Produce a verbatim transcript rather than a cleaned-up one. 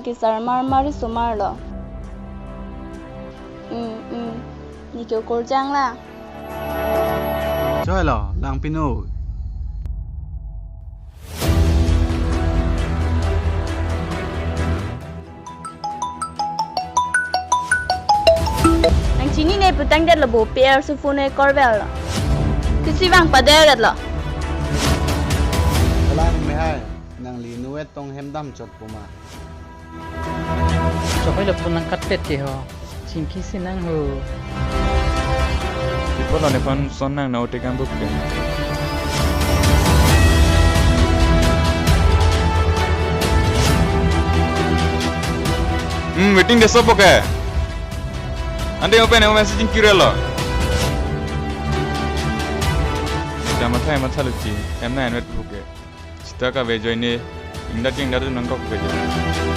Kesar mar mar sumarlo. Hmm, hmm. Neke okur jang la. Choi lo, lang pinu. Nangchinine putangdetlo bo, P R si phone korvel lo. Kisi vang padetlo. Kalang mehai, nangli nuet tong hem damchot puma. Chokoi lo phone nangkatpet ke ho. Chingki si nang ho. Ipo lo ne phone son nang na ote kam buk ke. Hmm, waiting de sopo ke. Ante open, open si chingkirelo. Jama thai ma thaluchi. Em na en wet buk ke. Sita kave joine, ingdat ingdat nangkok kave joine.